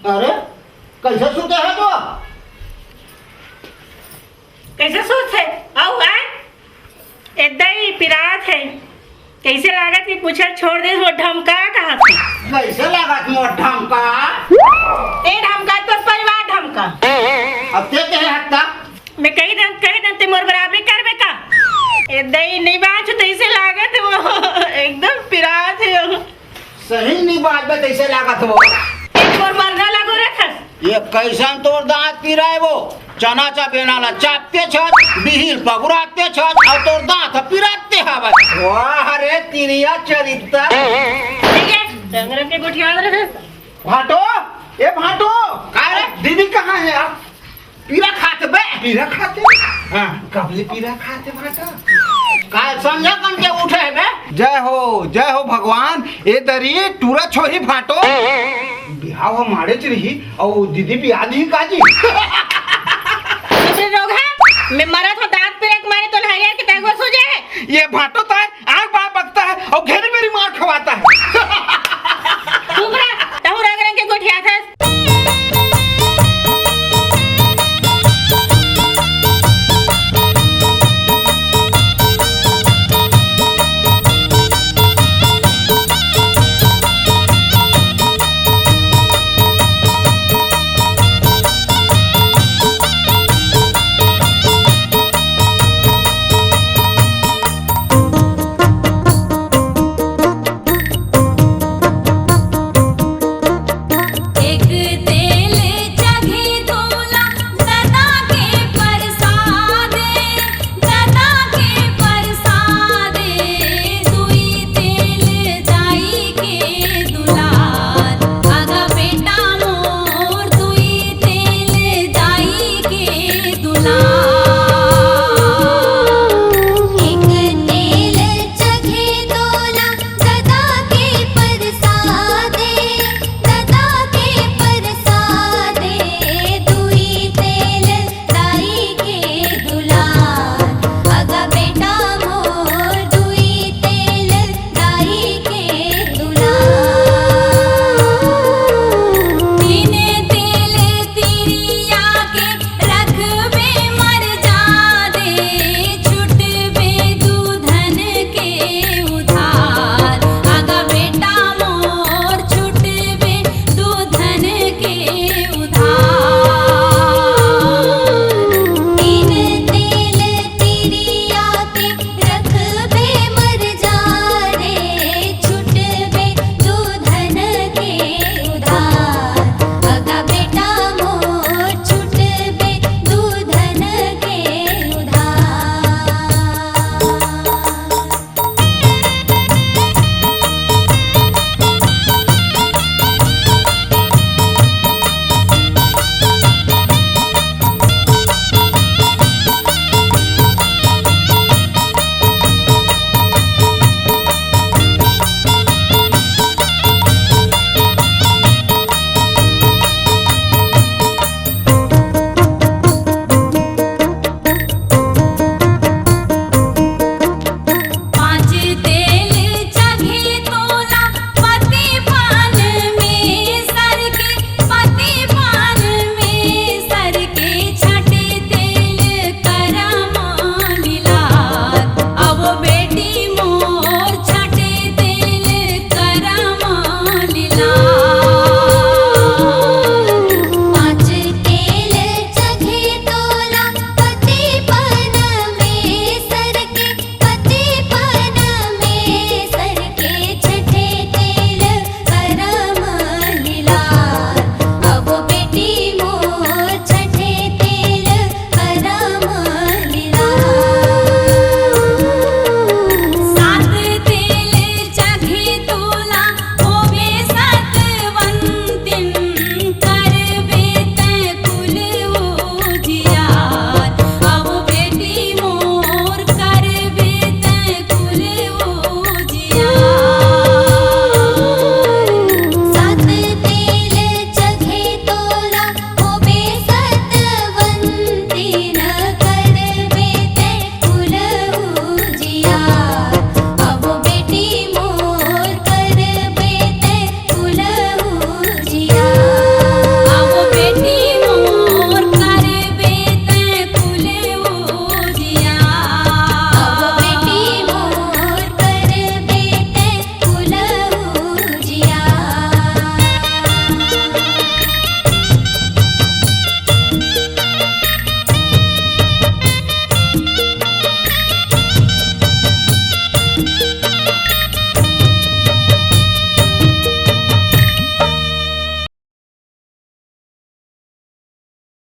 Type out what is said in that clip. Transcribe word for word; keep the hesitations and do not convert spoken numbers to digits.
अरे, कइसे सुते हे तो? कइसे सुत हे? अउ आय? एदई पिरात हे। कइसे लागत हे पूछल छोड़ दे, वो ढमका कहाँ से? कइसे लागत मोर ढमका? ते ढमका, तोर परिवार ढमका। अब ते कहे हत्ता? मैं कही दन, कही दन, ते मोर बराबरी करबे का? एदई नइ बाँचू, तइसे लागत हे वो। एकदम पिरात हे वो। सही नइ बाँचबे, तइसे लागत हे वो। एक मोर मरना लगो रे थस। ये कइसन तोर दाँत पिराय वो? चना चा बेना ला चापते छस, बिहिल पगुराते छस, अउ तोर दाँत ह पिराते हवय। वाह रे तिरिया चरित्र। ठीक हे, डंगर के गोठिया रहे। भाटो, ए भाटो, का रे? दीदी कहाँ हे यार? पीरा खात बे। पीरा खाते? हाँ। कब ले पीरा खाते भाटा? का समझा कन के उठे हे बे? जय हो, जय हो भगवान। ए दरी टूरा छोही भाटो। बिहाव ह माड़ेच रही, अउ दीदी बिया नहीं काजी। चुप रे रोगहा, मैं मरत हँव दाँत पिरे के मारे, तो हरियर के तगवा सूजे हे। ये भाटो ताय आँख बाय बकता हे, अउ घेरी मेरी